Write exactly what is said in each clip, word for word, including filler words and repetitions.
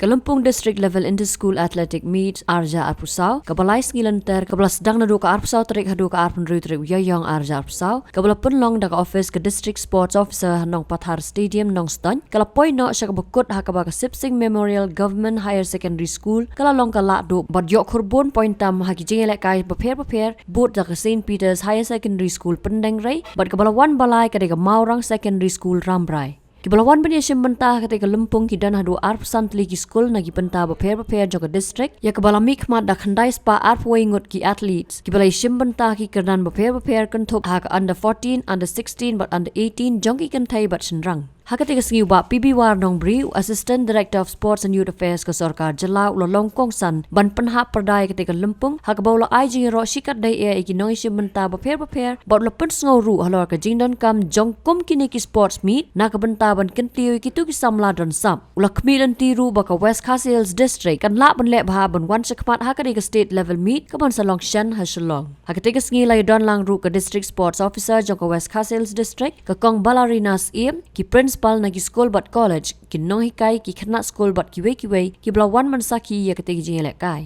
Ka Lympung District Level Inter-School Athletic Meet arja arphew saw, kaba lai sngi lynter, kaba la sdang naduh ka arphew saw tarik haduh ka arphew hynriew tarik u Ïaïong arja arphew saw, kaba la pynlong da ka office ka District Sports Officer ha Nongpathar Stadium, Nongstoiñ, ka la poi noh sha kaba kut ha kaba ka Sip Sing Memorial Government Higher Secondary School ka la long ka lahduh bad ïoh khurbun pointam ha ki jingïalehkai bapher bapher, bud da ka Saint Peter's Higher Secondary School Pyndengrei, bad kaba la wan balai ka dei ka Mawrang Secondary School Rambrai. Kiba la wan ban ïashim bynta ha katei ka lympung ki don haduh arphew san tylli ki skul na ki bynta bapher bapher jong ka district, ïa kaba la mihkhmat da khyndai spah arphew wei ngut ki athletes kiba la ïashim bynta ha ki kyrdan bapher bapher, kynthup ha ka under fourteen, under sixteen bad under eighteen jong ki kynthei bad shynrang. Ha katei ka sngi u Bah P B War Nongbri, u Assistant Director of Sports and Youth Affairs ka Sorkar Jylla, u la long kongsan ban pynhap pyrdai katei ka lympung, ha kaba u la ai jingïaroh shikatdei ïa ki nongïashim bynta bapher bapher, bad u la pynsngew ruh halor ka jingdonkam jong kum kine ki sports meet na ka bynta ban kyntiew ïa kito ki samla don sap. U la khmih lynti ruh ba ka West Khasi Hills District kan lah ban leh bha ban wan shakhmat ha katei ka state level meet kaban sa long shen ha Shillong. Ha katei ka sngi la ïadon lang ruh ka District Sports Officer jong ka West Khasi Hills District, ka Kong Balarina Syiem, ki principal na ki skul bad college, ki nonghikai, ki khynnah skul bad kiwei kiwei kiba la wan ban sakhi ïa katei ka jingïalehkai.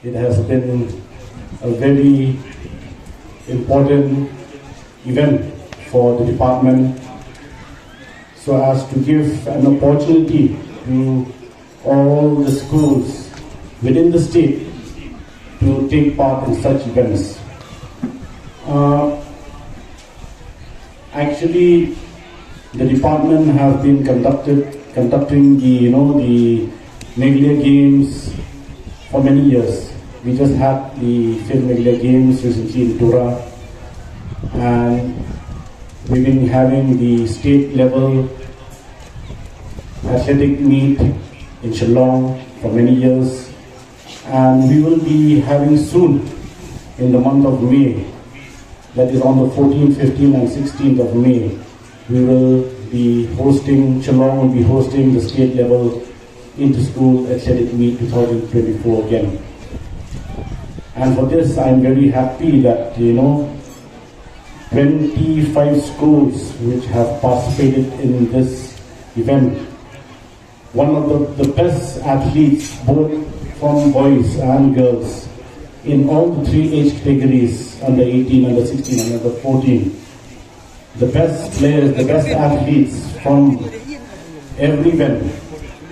It has been a very important event for the department, so as to give an opportunity to all the schools within the state to take part in such events. Uh, Actually, the department has been conducted, conducting the, you know, the Meghalaya Games for many years. We just had the fifth Meghalaya Games recently in Tura, and we've been having the state level athletic meet in Shillong for many years, and we will be having soon, in the month of May, that is on the fourteenth, fifteenth and sixteenth of May, we will be hosting, Shillong will be hosting the state level inter-school athletic meet two thousand twenty-four again. And for this, I'm very happy that, you know, twenty-five schools which have participated in this event. One of the, the best athletes, both from boys and girls, in all the three age categories, under eighteen, under sixteen, and under fourteen. The best players, the best athletes from every event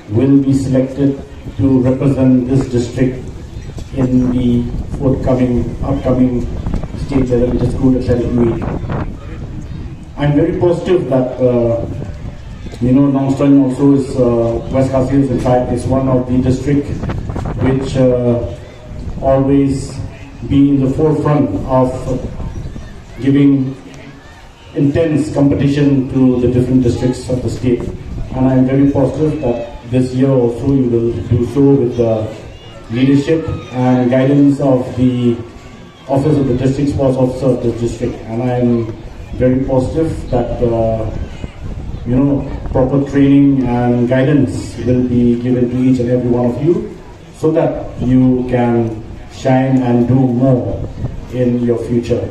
will be selected to represent this district in the forthcoming, upcoming state level inter-school athletic meet. I'm very positive that, uh, you know, Nongstoiñ also is, uh, West Khasi Hills, in fact, is one of the district which, uh, always be in the forefront of giving intense competition to the different districts of the state. And I'm very positive that this year also you will do so with the leadership and guidance of the Office of the District Sports Officer of this district. And I'm very positive that, uh, you know, proper training and guidance will be given to each and every one of you so that you can shine and do more in your future.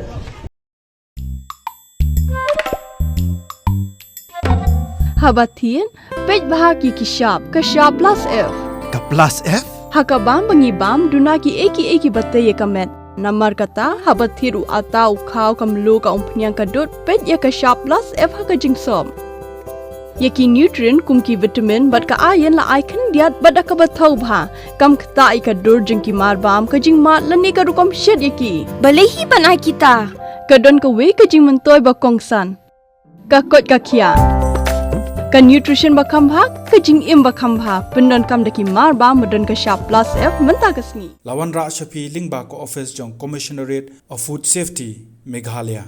Haba thied, peit bha ki ki shap, ka shap plus F. Ka plus F? Ha ka bam ba ngi bam, duna ki ei ki ei ki ba tei ïa ka met. Namar kata, haba thied u ata, u khaw, ka mluh, ka umphniang, ka dud, peit ïa ka shap plus F ha ka jingsop. Ïa ki nutrient kum ki vitamin bad ka iron la ai khyndiat bad da kaba thaw bha. Kam ktah ïa ka dur jong ki mar bam, ka jingmad lane ka rukom shet ïa ki. Balei hi ban ai kita? Ka don kawei ka jingmyntoi ba kongsan. Ka koit ka khiah. Ka nutrition ba kham bha, ka jingim ba kham bha. Pyndonkam da ki mar bam ba don ka shap plus F mynta ka sngi. La wanrah sha phi lyngba ka office jong Commissionerate of Food Safety, Meghalaya.